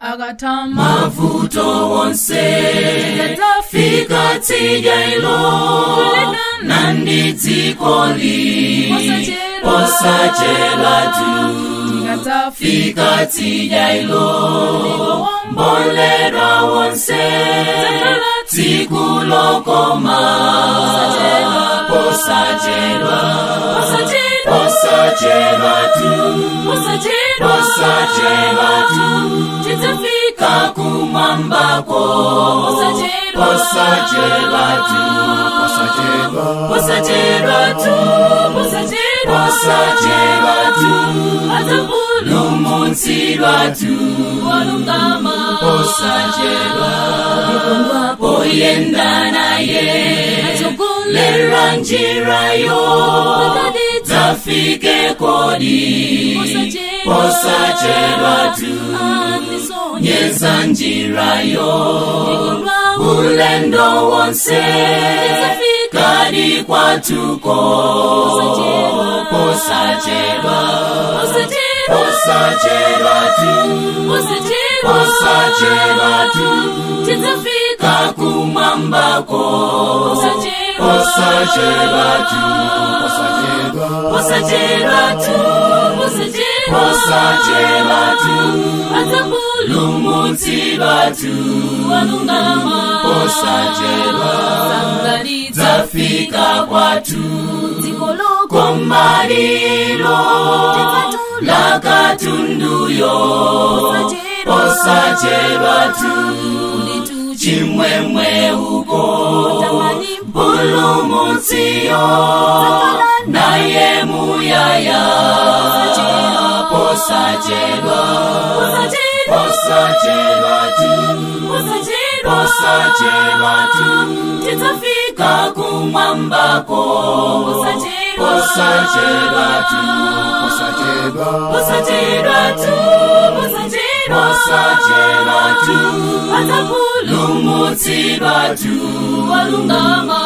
Akatama Mavuto wonse fika tsijailo nandi dzikoli posachedwa tu fika tsijailo mbolera wonse tsiku lokoma posachedwa posachedwa tu posachedwa tu Titafika kumwambako posachedwa tu posachedwa tu posachedwa tu lumutsidwa tu Walungama posachedwa poyenda naye lera njirayo tafike kodi posachedwa tu nyeza njirayo ulendo wonse kadi kwatuko posachedwa posachedwa tu posachedwa tu Titafika kumwambako posachedwa tu posachedwa tu posachedwa tu lumutsidwa tu Walungama posachedwa tafika kwatu komalilo lakatunduyo posachedwa tu chimwemwe uko mpulumutsiyo naye muyaya posachedwa posachedwa tu posachedwa tu Titafika kumwambako posachedwa tu posachedwa tu posachedwa tu lumutsidwa tu Walungama.